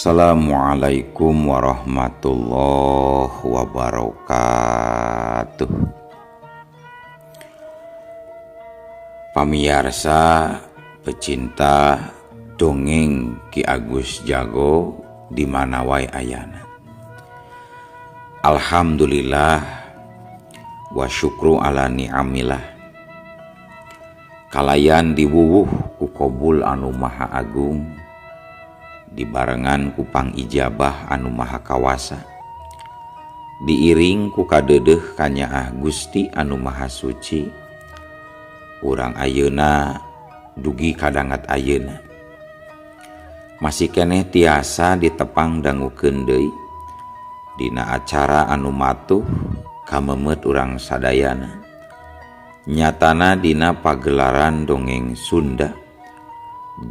Assalamualaikum warahmatullahi wabarakatuh. Pamiarsa pecinta dongeng Ki Agus Jago di mana wae ayana. Alhamdulillah wa syukru ala ni'amillah. Kalayan diwuwuh ku kobul anu maha agung, dibarengan ku pangijabah anu maha kawasa, diiring ku kadeudeuh kanyaah Gusti anu maha suci. Urang ayeuna dugi kadangat ayeuna masih keneh tiasa ditepang dangukeun deui dina acara anu matuh kamemet urang sadayana, nyatana dina pagelaran dongeng Sunda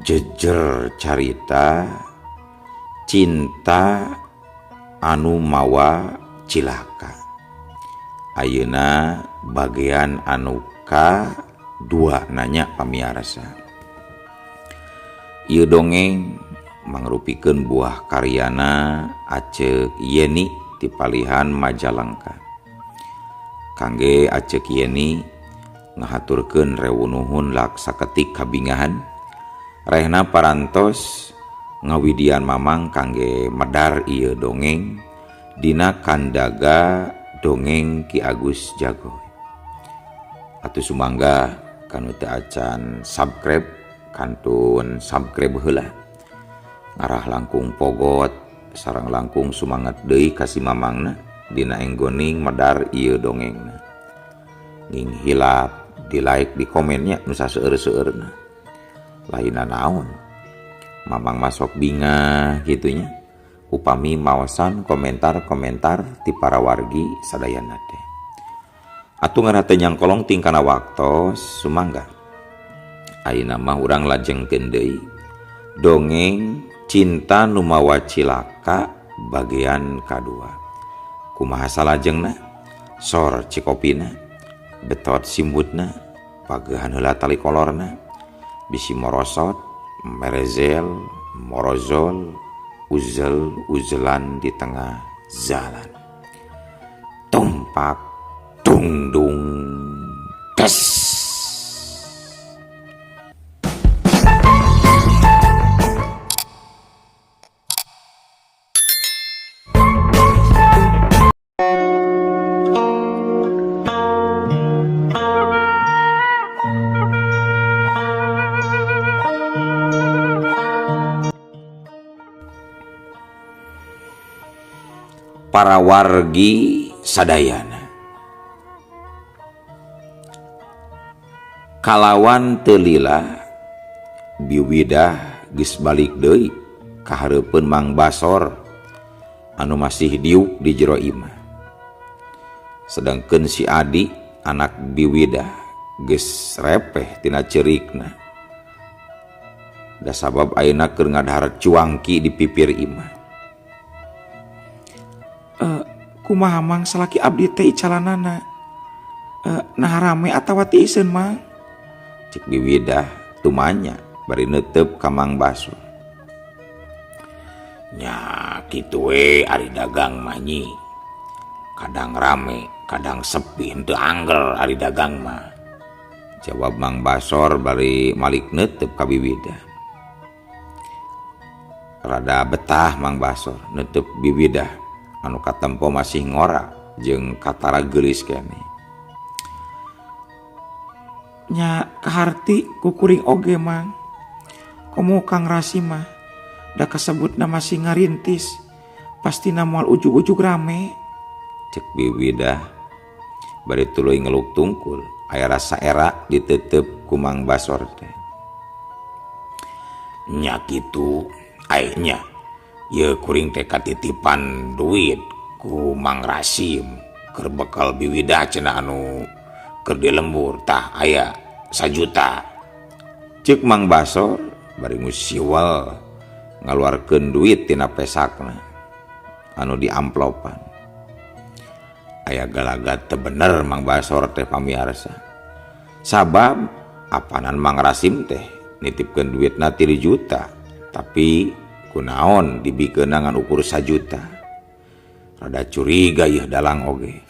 jejer carita cinta anu mawa cilaka. Ayeuna bagian anu ka-2 nanya pamiarsa. Ieu dongeng mangrupikeun buah karyana Acek Yeni ti palihan Majalengka. Kangge Acek Yeni ngahaturkeun rewu nuhun laksa ketik kabingahan rehna parantos ngawidian mamang kangge medar ieu dongeng dina kandaga dongeng Ki Agus Jago. Atuh sumangga kanu teu acan subscribe kantun subscribe heula, ngarah langkung pogot sareng langkung sumanget deui ka si mamangna dina enggoning medar ieu dongengna. Ning hilap di like di komennya nu saseueur-seueurna. Lainna naon mamang masok bingah gitunya upami maosan komentar-komentar ti para wargi sadayana teh. Atuh ngarah teh nyangkolong tingkana waktos sumangga. Ayeuna mah urang lajengkeun deui dongeng cinta nu mawa cilaka bagian kadua. Kumaha salajengna? Sor cikopina, betot simbutna, pagehan heula tali kolorna, bisi morosot, merezel, morozol, uzel uzelan di tengah jalan. Tumpak tungdung tes. Para wargi sadayana kalawan teu lila biwidah geus balik deui ka hareupeun Mang Basor anu masih diuk di jero imah. Sedangkeun si Adi anak biwidah geus repeh tina ceurikna, da sabab ayeuna keur ngadahar cuangki di pipir imah. Kumaha Mang salaki abdi teh icalanana? Nah rame atawa tiiseun Mang? Cek biwidah tumanya bari neuteup ka Mang Basor. Nya kitu we ari dagang mah nyi. Kadang rame, kadang sepi, henteu angger ari dagang mah. Jawab Mang Basor bari malik neuteup ka biwidah. Rada betah Mang Basor neuteup biwidah anu katempo masih ngora jeung katara geulis keneh. Nya kaharti ku kuring oge Mang. Komo Kang Rasim mah da kasebutna masih ngarintis, pastina moal ujug-ujug rame. Cek biwidah bari tuluy ngeluk tungkul, aya rasa era ditetep ku Mang Basor teh. Nya kitu ae nya. Ye kuring teh katitipan duit ku Mang Rasim keur bekal biwidah cenah anu keur di lembur tah aya 1 juta. Cek Mang Basor bari ngusiwel ngaluarkeun duit tina pesakna anu di amplopan. Aya galagat teu bener Mang Basor teh pamiarsa. Sabab apanan Mang Rasim teh nitipkeun duitna 3 juta, tapi Kunaon dibikeunna ngan ukur sajuta. Rada curiga yeuh dalang oge.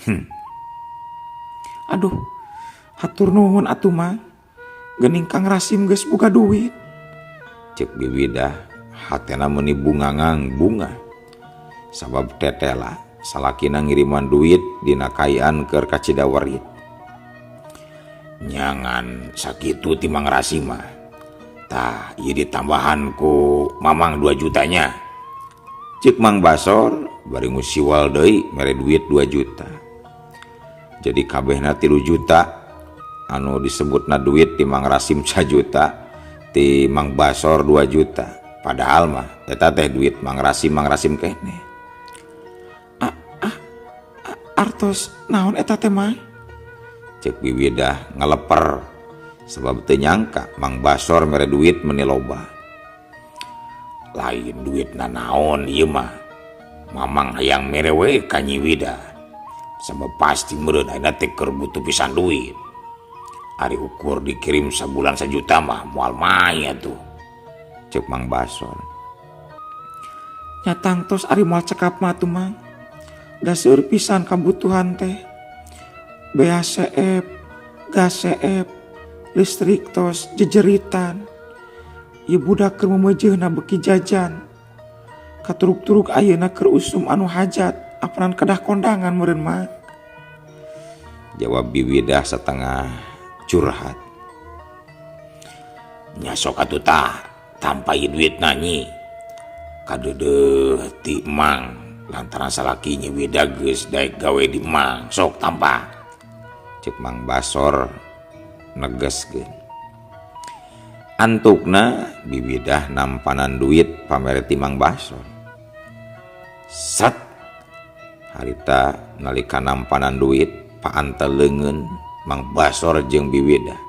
Aduh, hatur nuhun atuh mah. Geuning Kang Rasim geus boga duit. Ceuk Biwidah hatena meuni bungangang bunga. Sabab tetela salakina ngiriman duit dina kaian keur ka Cidawerit. Nyangan sakitu ti Mang Rasim mah. Tah, ieu ditambahan ku Mamang 2 jutanya. Ceuk Mang Basor bari ngusiwal deui mere duit 2 juta. Jadi kabehna 3 juta. Anu disebutna duit ti Mang Rasim sajuta, ti Mang Basor 2 juta. Padahal mah eta teh duit Mang Rasim, Mang Rasim keneh. Artos naon eta teh Mang? Ceuk Biwidah ngaleper sebab teu nyangka Mang Basor mere duit meuni loba. Lain duitna naon ieu mah. Mamang hayang mere we ka Nyi Widah. Sabab pasti meureun ayeuna teh keur butuh pisan duit. Ari ukur dikirim sabulan sajuta mah moal maya tuh. Ceuk Mang Basor. Nya tangtos ari moal cekap mah tuh Mang. Da seueur pisan kabutuhan teh. BACF, gas CF, listrik tos jejeritan. Ieu budak keur meumeujeuna beuki jajan. Katuruk-turuk ayeuna keur usum anu hajat, apanan kedah kondangan meureun mah. Jawab Biwidah setengah curhat. Nya sok atuh tah, tampa ieu duitna nyi. Kadeudeuh ti Mang lantaran salaki Nyi Widah geus daek gawe di Mang, sok tampa. Ceuk Mang Basor negeskeun. Antukna Biwidah nampanan duit pamere ti Mang Basor. Sat harita nalika nampanan duit paantel leungeun Mang Basor jeung Biwidah.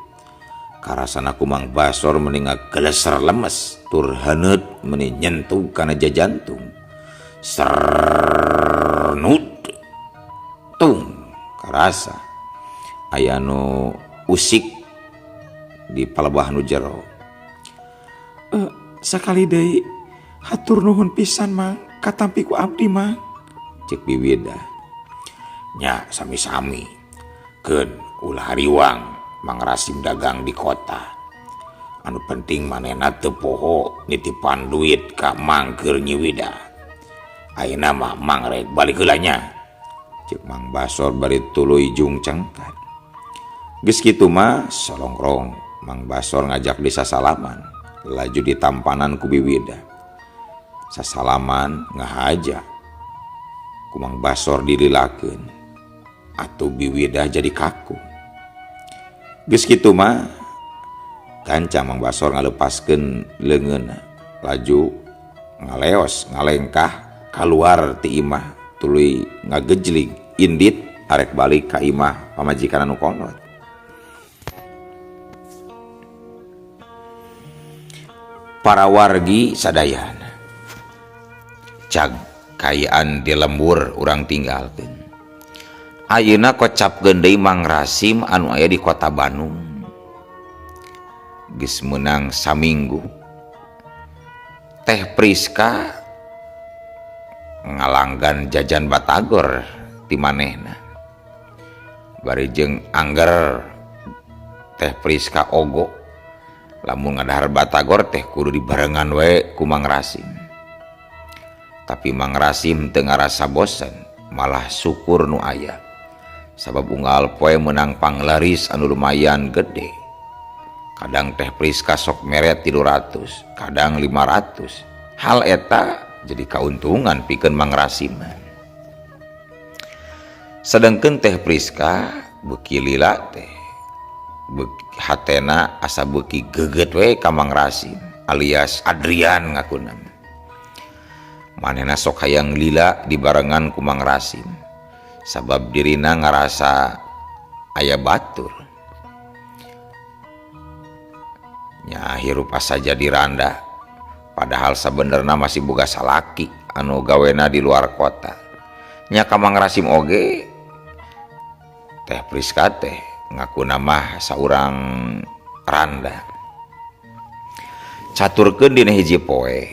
Karasana ku Mang Basor meni ngageleser lemes tur haneut meni nyentuh kana jajantung. Sernut tung karasa aya nu usik di palebah nu jero. Sakali deui hatur nuhun pisan Mang katampi ku abdi Mang. Ceuk Biwidah. Nya sami-sami. Keun ulah hariwang Mang Rasim dagang di kota. Anu penting manehna teu poho nitipan duit ka Mang keur Nyi Widah. Ayeuna mah Mang rek balik heula nya. Ceuk Mang Basor bari tuluy jung cengkat. Geus kitu mah solongrong Mang Basor ngajak di sasalaman, laju ditampanan ku Biwidah. Sasalaman ngahaja ku Mang Basor dililakeun. Atuh Biwidah jadi kaku. Geus kitu mah gancang Mang Basor ngalepaskeun leungeunna, laju ngaleos ngalengkah kaluar ti imah tuluy ngagejlig indit arek balik ka imah pamajikan anu kolot. Para wargi sadayana cag kayaan di lembur urang tinggalkeun. Ayeuna kocapkeun deui Mang Rasim anu aya di kota Bandung. Geus meunang saminggu Teh Priska ngalanggan jajan batagor ti manehna. Bari jeung angger Teh Priska ogo lamun ngadahar batagor teh kudu dibarengan we ku Mang Rasim. Tapi Mang Rasim teu ngarasa bosen, malah syukur nu aya. Sabab unggal poe meunang panglaris anu lumayan gede. Kadang Teh Priska sok mere 300, kadang 500. Hal eta jadi kauntungan pikeun Mang Rasim. Sedengkeun Teh Priska beuki lila teh hatena asa beuki geget we ka Mang Rasim alias Adrian ngakuna. Manehna sok hayang lila dibarengan ku Mang Rasim sabab dirina ngarasa aya batur. Nya hirup asa jadi randa padahal sabenerna masih boga salaki anu gawena di luar kota. Nya ka Mang Rasim oge Teh Priska teh ngakuna mah saurang randa. Caturkeun dina hiji poe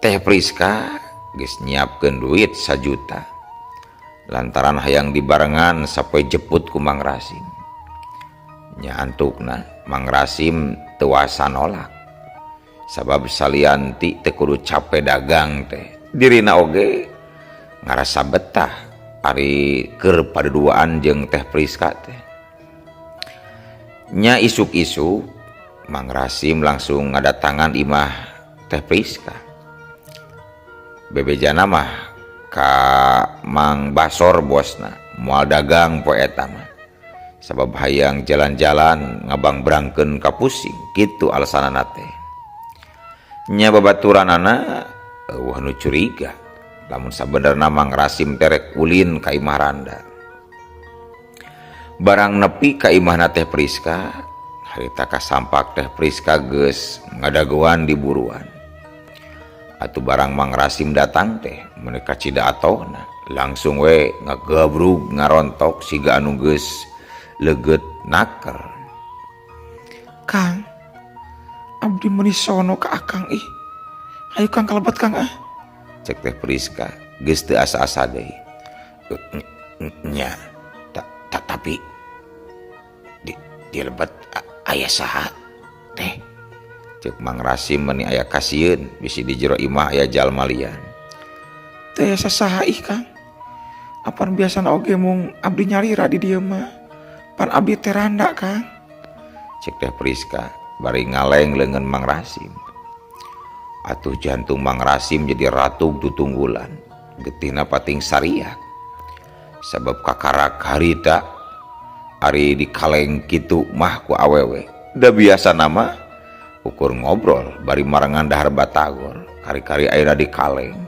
Teh Priska geus nyiapkeun duit 1 juta lantaran hayang dibarengan sapoe jeput ku Mang Rasim. Nya antukna Mang Rasim teu wasa nolak, sabab salian ti teu kudu cape dagang teh, dirina oge ngarasa betah ari keur paduduaan jeung Teh Priska teh. Nya isuk-isuk Mang Rasim langsung ngadatangan imah Teh Priska. Bebejana mah ka Mang Basor, bosna, moal dagang poe eta mah, sabab hayang jalan-jalan ngabangbrangkeun ka pusing, kitu alasanana teh. Nya babaturanana euweuh nu curiga lamun sabenerna Mang Rasim teh rek ulin ka imah randa. Barang nepi ka imahna Teh Priska harita, kasampak Teh Priska geus ngadagoan di buruan. Atuh barang Mang Rasim datang teh meuni kacida atohna, langsung we ngagebrug ngarontok siga anu geus leget naker. Kang, abdi meuni sono ka Akang ih. Ayo Kang, kalebet Kang ah. Cek Teh Priska geus teu asa-asa deui. Nya tapi di lebet aya saha, Teh? Cek Mang Rasim meuni aya kasieun bisi di jero imah aya jalma lian. Teu aya sasaha ih, Kang. Apan biasana oge mung abdi nyalira di dieu mah. Pan abdi teh randa, Kang. Cek Teh Priska bari ngaleng leungeun Mang Rasim. Atuh jantung Mang Rasim jadi ratug tutunggulan, getihna pating sariak, sabab kakarak harita ari dikaleng kitu mah ku awewe. Da biasana mah ukur ngobrol bari marengan dahar batagor, kari-kari ayeuna dikaleng.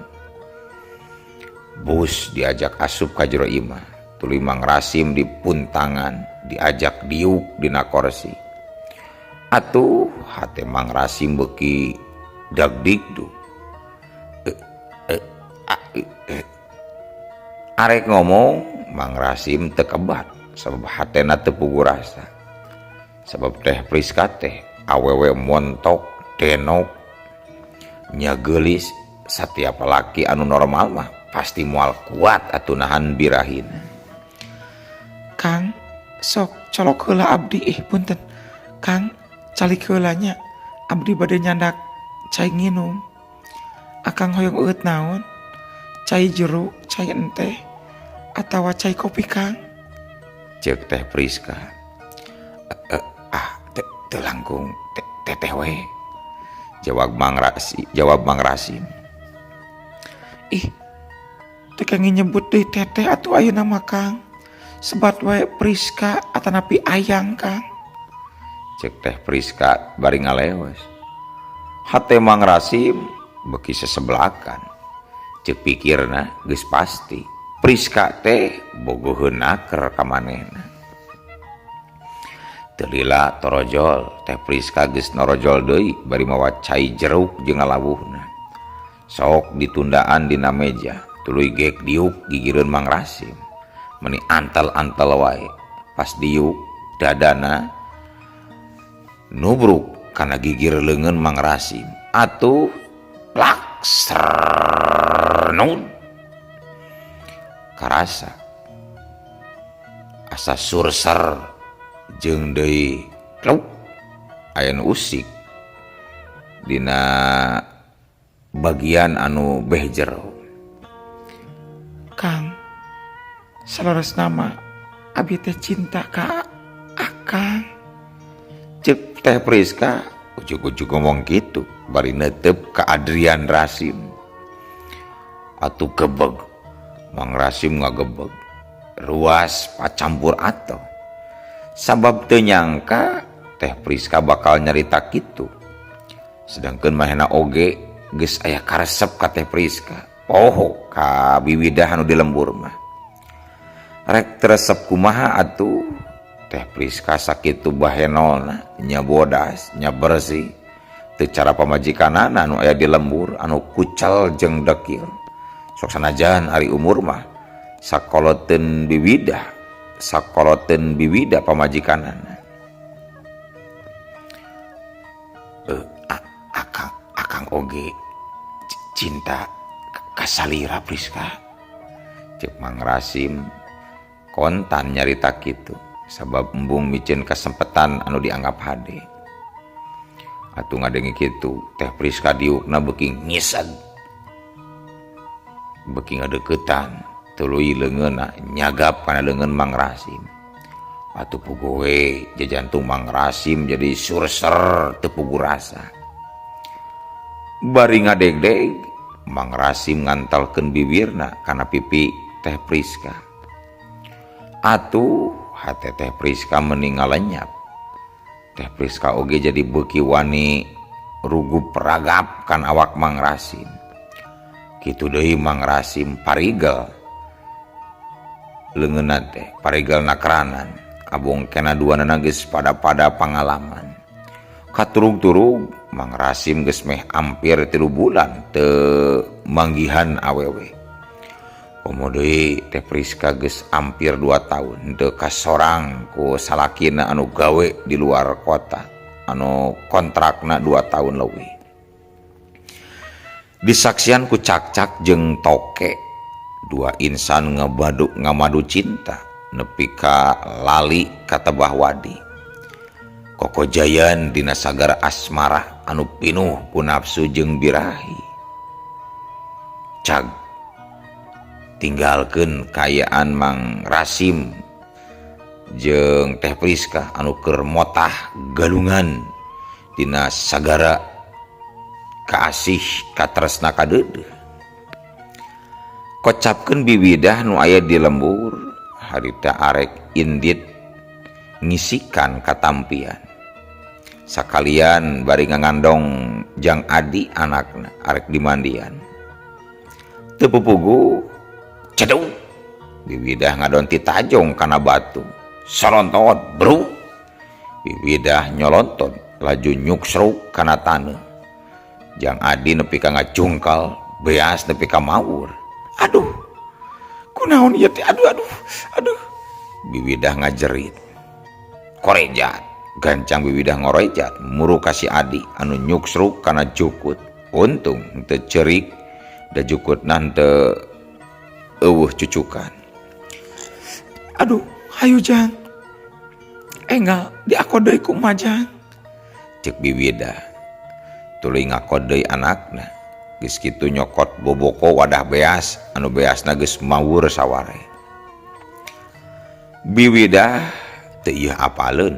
Bus diajak asup ka jero imah, tuluy Mang Rasim dipuntangan, diajak diuk dina korsi. Atuh hate Mang Rasim beuki dagdikduk. Eh, eh, eh, eh. Arek ngomong Mang Rasim teu kebat, sabab hatena teu puguh rasa, sabab Teh Priska teh awewe montok denok, nya geulis. Setiap laki anu normal mah pasti moal kuat atuh nahan birahina. Kang, sok colok heula abdi ih, punten. Kang, calik heula nya, abdi bade nyandak cai nginum. Akang hoyong eueut naon? Cai jeruk, cai enteh, atawa cai kopi, Kang? Cek Teh Priska. Eh, ah, teu langkung teteh we, jawab Mang Rasim. Ih, teu kenging nyebut deui teteh atuh ayeuna mah, Kang. Sebat wae Priska atanapi Ayang, Kang. Cek Teh Priska bari ngalewes. Hate Mang Rasim beuki sesebelakan. Cek pikirna geus pasti Priska teh bogoheun naker ka manehna. Teu lila torojol Teh Priska geus norojol deui bari mawa cai jeruk jeung ngalawuhna. Sok ditundaan dina meja, tuluy gek diuk gigireun Mang Rasim. Meni antel-antel wae. Pas diuk, dadana nubruk kana gigir leungeun Mang Rasim. Atuh plak sernut, karasa asa surser jeung deui kluk, aya nu usik dina bagian anu beh jero. Kang, saleresna mah abi teh cinta ka Akang. Cek Teh Priska ujug-ujug ngomong kitu bari neuteup ka Adrian Rasim. Atuh gebeg Mang Rasim, ngagebeg ruas pacampur atoh, sabab teu nyangka Teh Priska bakal nyarita kitu, sedangkan manehna oge geus aya karesep ka Teh Priska, poho ka biwidah anu di lembur mah. Rek teu resep kumaha atuh, Teh Priska sakitu bahenolna, nya bodas nya bersih, teu cara pamajikanana anu aya di lembur anu kucel jeung dekil. Sok sanajan ari umur mah sakoloteun biwidah, sakoloteun biwidah pamajikanana. Eh, akang oge Cinta ka salira, Priska, cek Mang Rasim kontan nyarita kitu sabab embung miceun kasempetan anu dianggap hade. Atuh ngadenge kitu Teh Priska diukna beuki ngiseg, beuki ngadeukeutan, tuluy leungeunna nyagap kana leungeun Mang Rasim. Atuh puguh we jajantung Mang Rasim jadi surser teu puguh rasa. Bari ngadegdeg Mang Rasim ngantalkeun bibirna kana pipi Teh Priska. Atuh hate Teh Priska meni ngalenyap. Teh Priska oge jadi beuki wani rugup ragap kan awak Mang Rasim. Kitu deui Mang Rasim parigel leungeunna teh, parigel nakranan. Abong kena duanana geus pada-pada pangalaman. Katurug-turug Mang Rasim geus meh ampir 3 bulan teu manggihan awewe. Komo deui Teh Priska geus ampir 2 tahun teu kasorang ku salakina anu gawe di luar kota anu kontrakna 2 tahun leuwih. Disaksian ku cakcak jeung toke, dua insan ngamadu cinta nepi ka lali katebah wadi. Kokojayan dina sagara asmara anu pinuh ku nafsu jeung birahi. Cag tinggalkeun kaayaan Mang Rasim jeung Teh Priska anu keur motah galungan dina sagara kaasih katresna kadeudeuh. Kocapkeun bibidah nu aya di lembur harita arek indit ngisikan katampian. Sakalian bari ngangandong jang Adi anakna arek dimandian. Teu pupugu ceduk bibidah ngadonti tajong kana batu. Solontot bru bibidah nyolontot laju nyuksruk kana taneuh. Jang Adi nepi ka ngacungkal, beas nepi ka maur. Aduh, kunaon ieu teh? Aduh, aduh, aduh. Bibidah ngajerit. Korejat, gancang bibidah ngorejat, muru ka si Adi anu nyuksruk kana jukut. Untung teu ceurik, da jukutna teu eueuh cucukan. Aduh, hayu Jang. Enggal diakod deui ku emak, Jang. Cek bibidah. Tuluy ngakod deui anakna. Geus kitu nyokot boboko wadah beas anu beasna geus mawur saware. Bibidah teu ieu apaleun.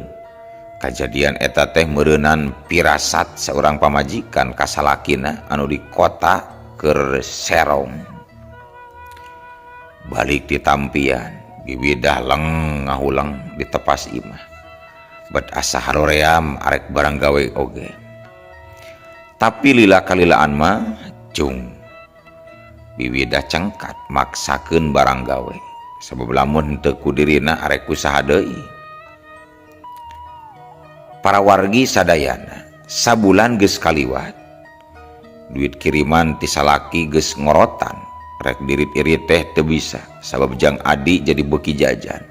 Kajadian eta teh meureunan pirasat saurang pamajikan ka salakina anu di kota keur serong. Balik di tampian, bibidah leng ngahuleng di tepas imah. Bet asa haroream arek barang gawe oge. Tapi lila kalilaan mah jung. Bibidah cengkat maksakeun barang gawe. Sabab lamun teu ku dirina arek ku saha deui. Para wargi sadayana sabulan geus kaliwat. Duit kiriman ti salaki geus ngorotan. Rek dirit-irit teh teu bisa sabab jang Adi jadi beuki jajan.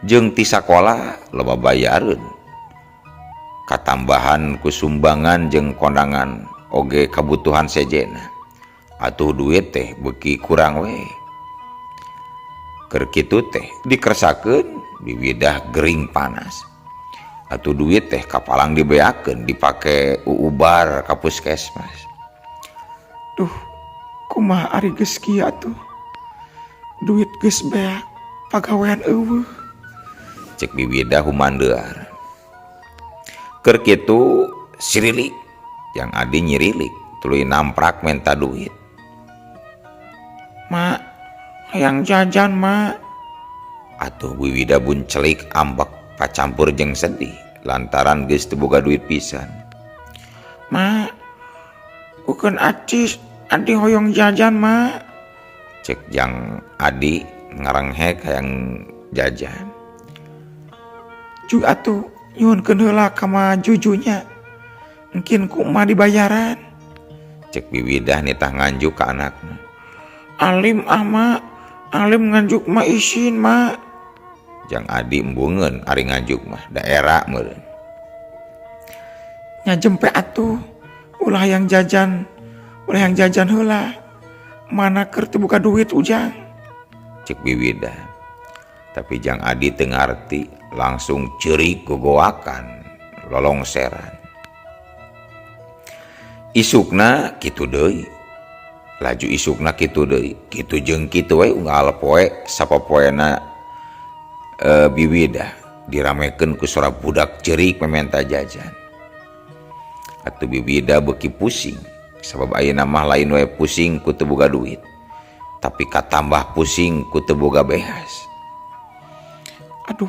Jeung ti sakola loba bayareun. Katambahan ku sumbangan jeung kondangan oge kabutuhan sejena. Atuh duit teh beuki kurang we. Keur kitu teh dikersakeun bibidah gering panas. Atuh duit teh kapalang dibeakeun dipake uubar ka puskesmas. Duh, kumaha ari geus kieu atuh? Duit geus beak, pagawean eueuh. Cek bibidah humandear. Keur kitu sirilik, yang Adi nyirilik, tuluy namprak menta duit. Mak, hayang jajan, Mak. Atuh bibidah buncelik ambek pacampur jeung sedih lantaran geus teu boga duit pisan. Mak, ukeun acis, Adi hoyong jajan, Mak. Cek jang Adi ngarenghek hayang jajan. Ju atuh nyuhunkeun heula ka ma jujunya. Engkin ku emak dibayaran. Cek bibidah nitah nganjuk ka anakna. Alim ah, Mak. Alim nganjuk mah isin, Mak. Jang Adi embungeun ari nganjuk mah daerah meureun. Nya jempe atuh ulah hayang jajan Ulah yang jajan heula. Mana keur teu buka duit ujang. Cek Biwida. Tapi Jang Adi teu ngarti, langsung ceurik gogoakan lolongseran. Isukna kitu deui. Laju isukna kitu deui. Kitu jeung kitu we unggal poe sapopoena Biwida diramekeun ku sora budak ceurik mementa jajan. Atuh Biwida beuki pusing. Sabab ayeuna mah lain we pusing ku teu boga duit, tapi katambah pusing ku teu boga beas. Aduh,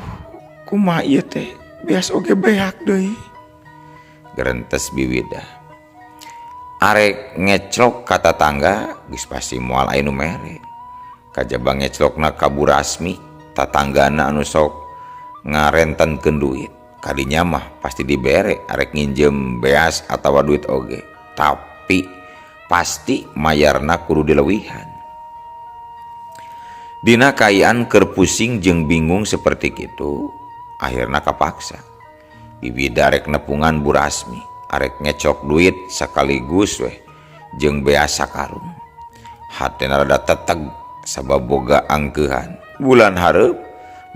kumaha ieu teh? Beas oge beak deui. Gerentes Biwida. Arek ngeclok ka tatangga geus pasti moal aya nu mere. Kajaba ngeclokna ka Bu Rasmi, tatanggana anu sok ngarentenkeun duit. Kadinya mah pasti dibere arek nginjem beas atawa duit oge. Tapi pasti mayarna kudu dileuwihan. Dina kaayaan keur pusing jeung bingung seperti kitu, akhirna kapaksa. Biwida arek nepungan Bu Rasmi, arek ngecok duit sekaligus weh jeung beas sakarung. Hatena rada teteg sabab boga angkeuhan. Bulan hareup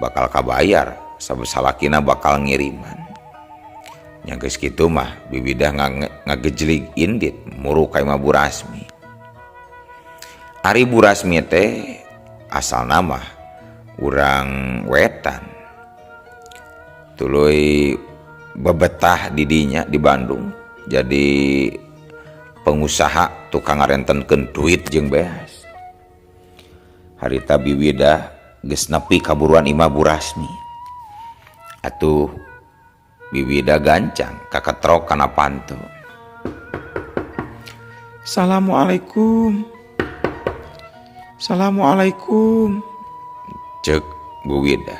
bakal kabayar sabab salakina bakal ngiriman. Nya geus kitu mah Biwida ngagejlig indit muruk ka imah Bu Rasmi. Ari Bu Rasmi teh asalna mah urang wetan. Tuluy bebetah di dinya di Bandung jadi pengusaha tukang ngarentenkeun duit jeung beas. Harita Biwida geus nepi kaburuan imah Bu Rasmi. Atuh Biwida gancang kaketrok kana panto. Assalamualaikum. Assalamualaikum. Cek Bu Wida.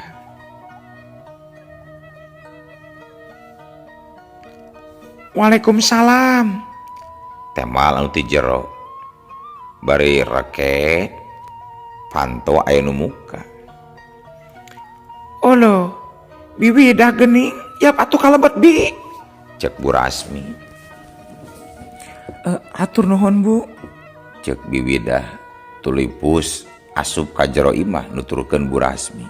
Waalaikumsalam. Temal anu ti jero. Bari reket panto aya nu muka. Olo, Biwida geuning, yap atuh kalebet bi. Cek Bu Rasmi. Atur nuhun Bu. Cek Biwida tuluy pus asup ka jero imah nuturkeun Bu Rasmi.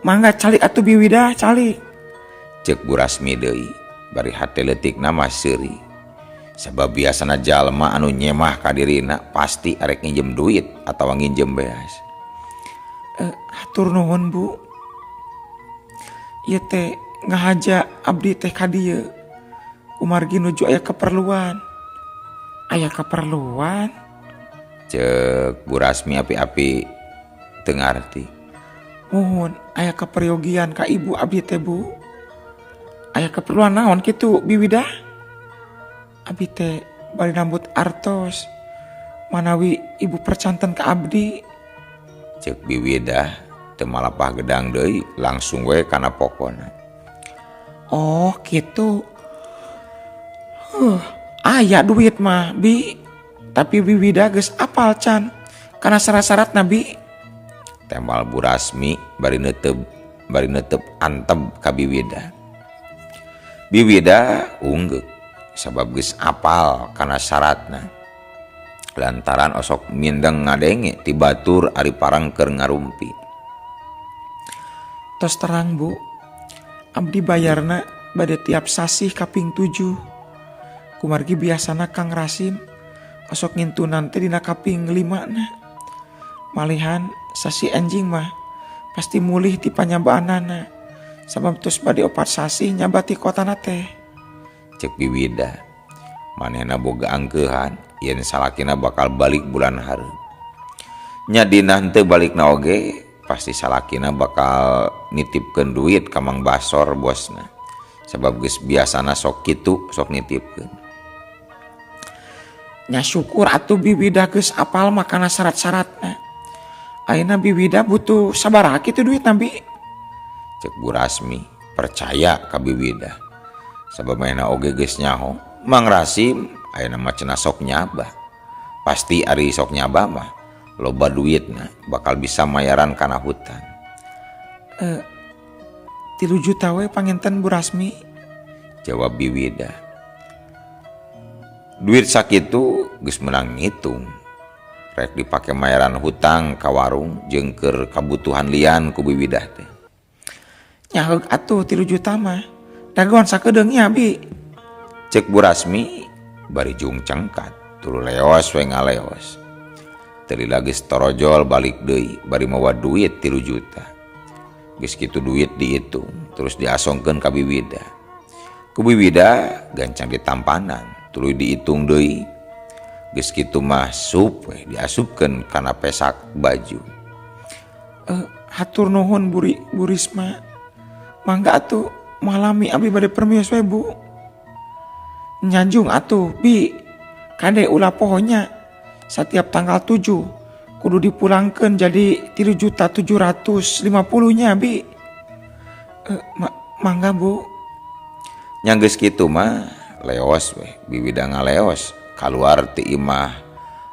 Mangga calik atuh Biwida, calik. Cek Bu Rasmi deui, bari hate leutikna mah seuri. Sabab biasana jalma anu nyemah ka dirina pasti arek nginjem duit atawa nginjem beas. Hatur nuhun Bu. Ieu teh ngahaja abdi teh ka dieu. Kumargi nuju aya keperluan. Aya keperluan? Cek Bu Rasmi api-api teu ngarti. Muhun aya keperyogian ka ibu abdi teh Bu. Aya keperluan naon kitu Biwida? Abdi teh bari nambut artos. Manawi ibu percanten ka abdi. Cek Biwida teu malapah gedang deui langsung we kana pokona. Oh kitu. Aya duit mah bi. Tapi Biwida geus apal can kana syarat-syaratna bi. Tembal Bu Rasmi bari neuteup antep ka Biwida. Biwida unggeuk sabab geus apal kana syaratna. Lantaran osok mindeng ngadenge ti batur ari parang keur ngarumpi. Tos terang Bu, abdi bayarna bade tiap sasih kaping 7. Kumargi biasana Kang Rasim osok ngintunan teh dina kaping 5 na. Malihan sasih enjing mah pasti mulih ti panyabaanana. Sabab tos bade 4 sasih nyabati kotana teh. Cek Biwida, manehna boga angkeuhan yen salakina bakal balik bulan hareup. Nya dina henteu balikna oge pasti salakina bakal nitipkeun duit ka Mang Basor bosna. Sabab geus biasana sok kitu sok nitipkeun. Nya syukur atuh Biwida geus apal mah kana syarat-syaratna. Ayeuna Biwida butuh sabaraha kitu duit bi? Cek Bu Rasmi percaya ka Biwida. Sabab manehna oge geus nyaho Mang Rasim ayeuna mah cenah sok nyabah. Pasti ari sok nyabah mah loba duitna bakal bisa mayaran kana hutang. 3 juta we panginten Bu Rasmi. Jawab Biwida. Duit sakitu geus meunang ngitung. Rek dipake mayaran hutang ka warung jeung keur kabutuhan lian ku Bibidah teh. Nya heug atuh 3 juta mah. Dagoan sakedeung nya bi. Cek Bu Rasmi bari jung cengkat tuluy leos we ngaleos. Teu lila geus torojol balik deui bari mawa duit 3 juta. Geus kitu duit dihitung terus diasongkeun ka Bibidah. Ku Bibidah gancang ditampanan tuluy dihitung deui. Geus kitu mah sup we diasupkeun kana pesak baju. Hatur nuhun Bu Risma. Mangga atuh malami abdi bade permios we Bu. Nyanjung atuh bi. Kade ulah pohonya setiap tanggal 7 kudu dipulangkeun jadi 3.750.000 nya bi. Mangga Bu. Nya geus kitu mah leos we Bibidah ngaleos kaluar ti imah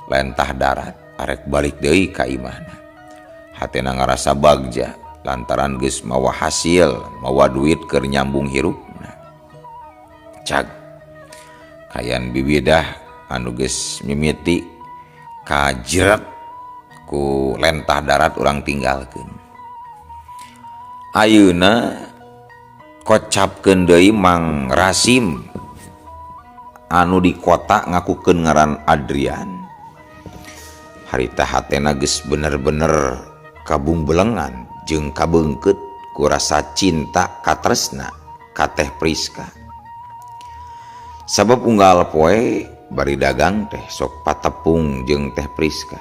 lentah darat arek balik deui ka imahna. Hatena ngarasa bagja lantaran geus mawa hasil mawa duit keur nyambung hirupna. Cag kayan Bibidah anu geus mimiti kajiret ku lentah darat urang tinggalkeun. Ayeuna kocapkeun deui Mang Rasim anu di kota ngakukeun ngaran Adrian. Harita hatena geus bener-bener kabungbelengan jeung kabeungkeut ku rasa cinta katresna ka Teh Priska. Sabab unggal poe bari dagang teh sok patepung jeung Teh Priska.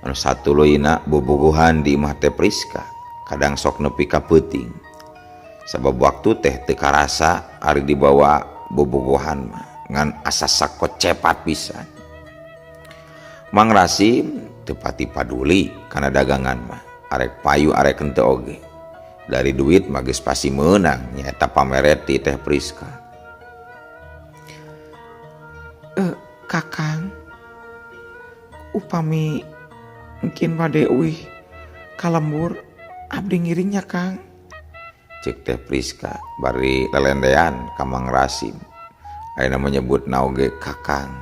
Anu satuluyna bobogohan di imah Teh Priska, kadang sok nepi ka peuting. Sabab waktu teh teu karasa ari dibawa bobogohan mah ngan asa sakocepat pisan. Mang Rasim teu pati paduli kana dagangan mah, arek payu arek henteu oge. Dari duit mah geus pasti meunang nyaeta pameret ti Teh Priska. Kakang, upami mungkin bade uih ka lembur abdi ngiringnya Kang. Cek Teh Priska bari lelendean ka Mang Rasim. Ayeuna menyebut naoge Kakang.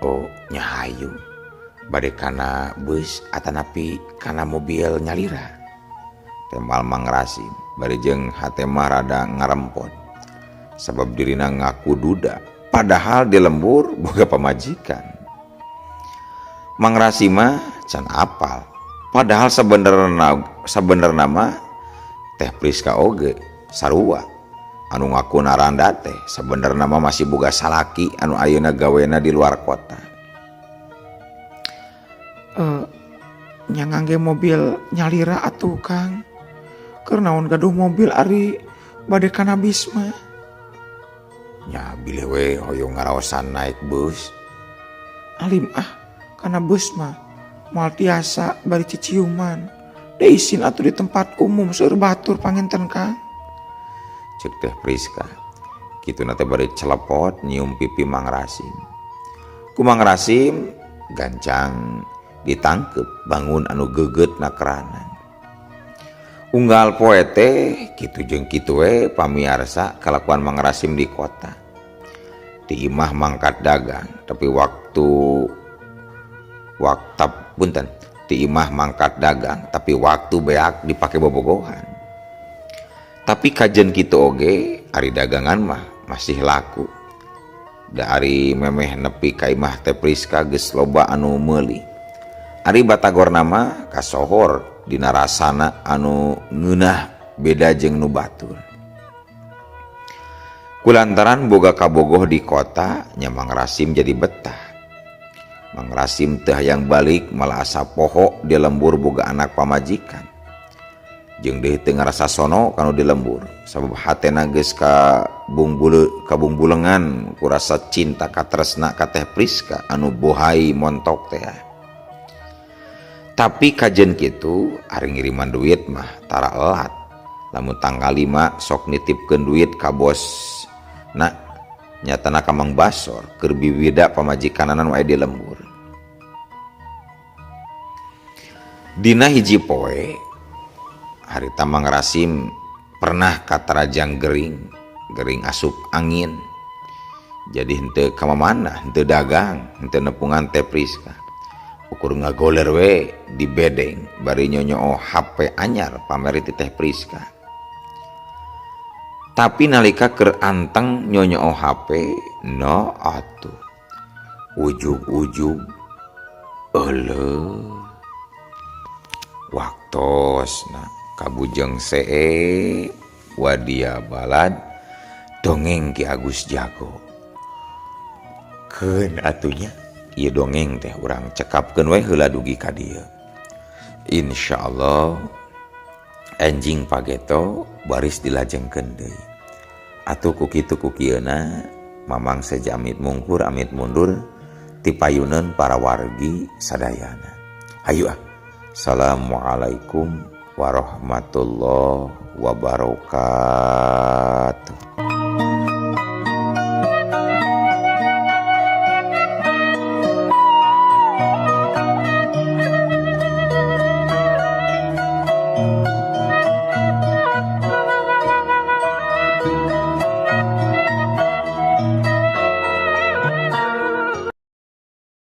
Oh nya hayu bade kana bus atanapi kana mobil nyalira. Tembal Mang Rasim bari jeung hate mah rada ngarempot. Sabab dirina ngaku duda padahal di lembur boga pamajikan. Mang Rasim mah can apal. Padahal sabenerna mah Teh Priska oge sarua anu ngaku naranda teh sabenerna mah masih boga salaki anu ayeuna gawena di luar kota. Nya ngangge mobil nyalira atuh Kang. Keur naon gaduh mobil ari bade kana bis mah. Nya bilih we hoyong ngaraosan naik bus. Alim ah kana bus mah moal tiasa bari ciciuman. Da isin atuh di tempat umum seueur batur panginten Kang. Cek Teh Priska. Kituna teh bari celepot nyium pipi Mang Rasim. Ku Mang Rasim gancang ditangkep bangun anu geget na keranan. Unggal poe teh kitu jeung kitu we pamiarsa kalakuan Mang Rasim di kota. Di imah mangkat dagang, tapi waktu waktu punten di imah mangkat dagang, tapi waktu beak dipake bobogohan. Tapi kajen kitu oge ari dagangan mah masih laku. Da ari memeh nepi ka imah Teh Priska geus loba anu meuli. Ari batagorna mah kasohor dina rasana anu ngeunah beda jeung nu batur. Kulantaran boga kabogoh di kota nya Mang Rasim jadi betah. Mang Rasim teh hayang balik malah asa poho di lembur boga anak pamajikan. Jeung deui teu ngarasa sono kanu di lembur sabab hatena geus kabungbulengan ku rasa cinta katresna ka Teh Priska anu bohai montok teh. Tapi kajen kitu ari ngiriman duit mah tara elat. Lamun tanggal 5 sok nitipkeun duit ka bos na nyatana ka Mang Basor keur biwida pamajikananan wae di lembur. Dina hiji poe harita Mang Rasim pernah katarajang gering, gering asup angin. Jadi henteu ka mamana, henteu dagang, henteu nepungan Teh Priska. Ukur ngagoler we di bedeng bari nyonyoo HP anyar pameri ti Teh Priska. Tapi nalika keur anteng nyonyoo HP, no atuh. Ujug-ujug euleuh. Waktosna kabujeng see wadia balad dongeng Ki Agus Jago. Keun atunya ieu dongeng teh urang cekapkeun we heula dugi ka dieu. Insyaallah enjing pageto baris dilajengkeun deui. Atuh ku kitu ku kieuna Mamang seja amit mungkur amit mundur ti payuneun para wargi sadayana. Hayu ah. Assalamualaikum warahmatullahi wabarakatuh.